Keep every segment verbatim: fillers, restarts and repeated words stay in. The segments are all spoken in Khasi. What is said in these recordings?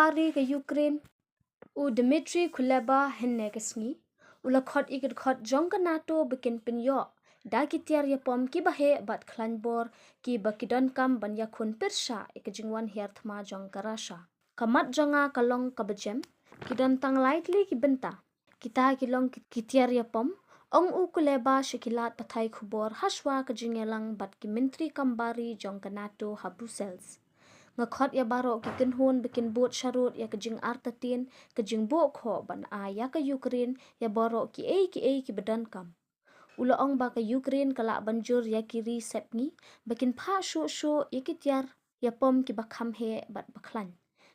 Ka ri ka Ukraine, u Dmitry Kuleba, hynne ka sngi u la khot ïa ki dkhot jong ka NATO ba kin pynïoh da ki tiar ïapom kiba heh bad khlaiñ bor kiba ki donkam ban ïakhun pyrshah ïa ka jingwan hiar thma jong ka Russia. Ka mat jong nga ka long kaba jem, ki don tang lai tylli ki bynta. Kita ki long ki, ki tiar ïapom, ong u Kuleba sha ki lad pathai khubor hashwa ka jingïalang bad ki myntri kam bar ri jong ka NATO ha Brussels. Nga khot ïa baroh ki kynhun ba kin bud sharud ïa ka jingartatien, ka jingbuh khoh ban ai ïa ka Ukraine ïa baroh kiei kiei kiba donkam. U la ong ba ka Ukraine ka lah ban jur ïa ki ri sepngi ba kin phah shuh shuh ïa ki tiar ïapom kiba kham heh bad ba khlaiñ.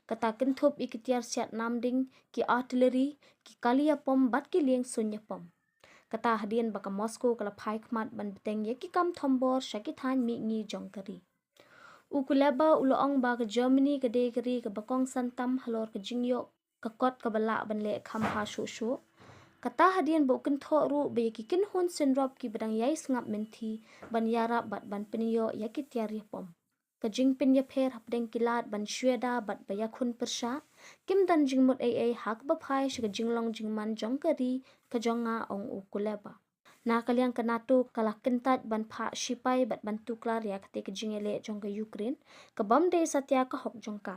Kata kynthup ïa ki tiar siat namding, ki artillery, ki kali ïapom bad ki lieng suiñ ïapom. Kata hadien ba ka Moscow ka la phai khmat ban bteng ïa ki kam thombor sha ki thaiñ mihngi jong ka ri. U Kuleba u la ong ba ka Germany ka dei ka ri kaba kongsan tam halor ka jingïoh ka kot kaba lah ban leh kham bha shuh shuh. Kata hadien ba u kynthoh ruh ba ïa ki kynhun synrop kiba dang ïai sngap mynthi ban ïarap bad ban pynïoh ïa ki tiar ïapom. Ka jingpynïapher hapdeng ki lad ban shu ïada bad ba ïakhun pyrshah kim don jingmut ei ei ha kaba phai sha ka jinglong jingman jong ka ri ka jong nga, ong u Kuleba. Na ka liang ka NATO ka la kyntait ban phah shipai bad ban tuklar ïa katei ka jingïaleh jong ka Ukraine, ka bym dei satia ka hok jong ka.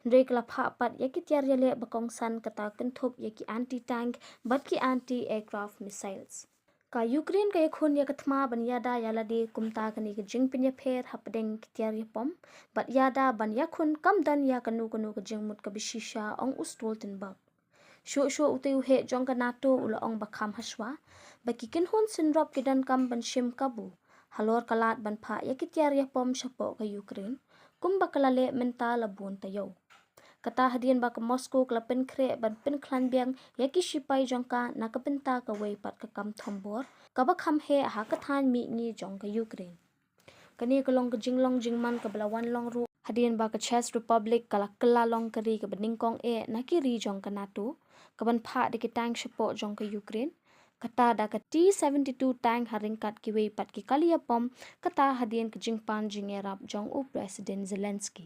Hynrei ka la phah pat ïa ki tiar ïaleh ba kongsan, kata kynthup ïa ki anti-tank bad ki anti-aircraft missiles. Ka Ukraine ka ïakhun ïa ka thma ban ïada ïa lade, kumta kane ka jingpynïapher hapdeng ki tiar ïapom bad ïada ban ïakhun kam don ïa kano kano ka jingmut kaba shisha, ong u Stoltenberg. Shuh shuh utei u heh jong ka NATO u la ong ba kham hashwa ba ki kynhun synrop ki donkam ban shim kabu halor ka lad ban phah ïa ki tiar ïapom shapoh ka Ukraine, kumba ka la leh mynta la bun taïew. Kata hadien ba ka Moscow ka la pynkhreh ban pynkhlaiñ biang ïa ki shipai jong ka na ka bynta kawei pat ka kam thombor kaba kham heh ha ka thaiñ mihngi jong ka Ukraine. Kane ka long ka jinglong jingman kaba la wan long ruh hadien ba ka Czech Republic ka la kylla long ka ri kaba nyngkong eh na ki ri jong ka NATO kaban phah da ki tank shapoh jong ka Ukraine. Kata da ka T seventy-two tank ha ryngkat kiwei pat ki kali ïapom, kata hadien ka jingpan jingïarap jong u President Zelensky.